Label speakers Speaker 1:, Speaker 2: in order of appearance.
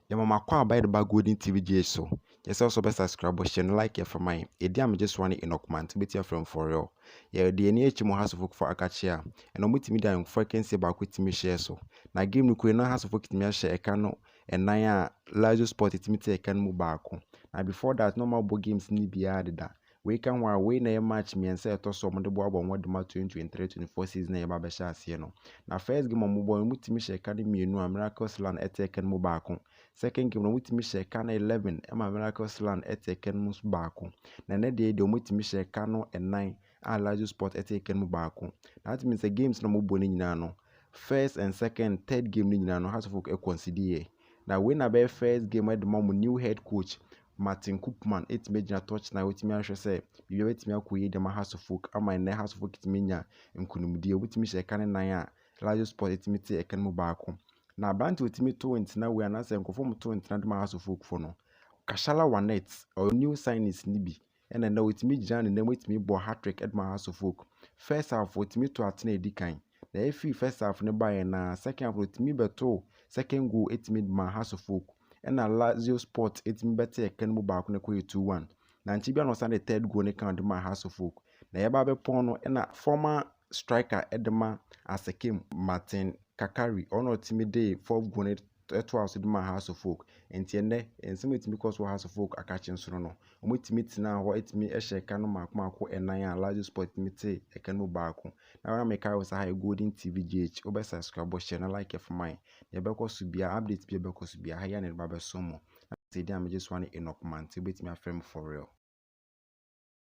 Speaker 1: Yɛma mo akwaaba de ba Golden TV GH so. Yɛsɛ sɛ wobɛ subscribe, hyɛ no, like yɛ fama yɛn. Ɛdi a megye soa ne Enoch Mante, wobɛtumi afrɛ m for real. Yɛde yɛn ani akyi mu Hearts of Oak fo akakye a ɛna ɔmotumi de ayɔnkofa akansie baako tumi hyɛɛ so. Na game no kure na Hearts of Oak tumi ahyɛ ɛka no ɛnan a Lazio Sport tumi te ɛka no mu baako. Na before that na ɔmo abɔ games no biara deda. Wei ka ho a, wei na ɛyɛ match mmiɛnsa a ɛtɔ so a wɔde boaboa wɔn de ma 2023-24 season a yɛba abɛhyɛ aseɛ no. Na first game a wɔbɔ no, wɔtumi hyɛ ɛka no mmienu a Miracles Land ɛte ɛka no mu baako. Second game no, wɔtumi hyɛ ɛka no 11 ɛma Miracles Land ɛte ɛka no mu nso baako. Na ɛnɛ deɛ wɔtumi hyɛ ɛka no ɛnan a Lazio Sport ɛte ɛka no mu baako. Na that means sɛ games na wɔbɔ no nyinaa no, first and second, third game no nyinaa no, Hearts of Oak ɛconcede yɛ. Na wei na bɛyɛ first game ɛde ma wɔn new head coach Martin Koopman ɛtumi agyina touchline, wɔtumi ahwɛ sɛ biribiara bɛtumi akɔ yie de ama Hearts of Oak ama ɛnɛ Hearts of Oak tumi nya nkonimdie. Wɔtumi hyɛ ɛka no nan a Lazio Sport ɛtumi te ɛka no mu baako. Na aberante a ɔtumi to ntena wei anaasɛ nkurɔfoɔ mu to ntena de ma Hearts of Oak fo no, Kashala Wanet, ɔyɛ new signings no bi, ɛna ɛnɛ ɔtumi gyina ne nan mu tumi bɔ hat-trick de ma Hearts of Oak. First half ɔtumi to atena edi kan. Na ɛfiri first half no baeɛ na second half ɔtumi bɛto second goal ɛtumi ma Hearts of Oak. Ɛna Lazio Sport ɛtumi bɛte ɛka no mu baako na ɛkɔyɛ 2-1. Na nkyɛn bi na ɔsan de third goal no ka de ma Hearts of Oak. Na yɛba abɛpɔn no, ɛna former striker ɛde ma Asekem Martin Kakari, ɔno ɔtumi de fourth goal no ɛtoa so de ma Hearts of Oak. Nti ɛnɛ nsɛm a ɛtumi kɔ so wɔ Hearts of Oak akakye nso no, wɔtumi tena hɔ ɛtumi ɛhyɛ ɛka no mmaako mmaako ɛnan a Lazio Sport tumi te ɛka no mu baako. Na wɔn a meka wɔ sɛ ha yɛ Golden TV GH, wobɛ subscribe, hyɛ na like fama yɛn. Yɛbɛkɔ so bia, update bi a ɛbɛkɔ so bia ha yi a na yɛde ba abɛso mo. Na sɛ ɛdi a megye soa ne Enoch Mante, wobɛtumi afrɛ me for real.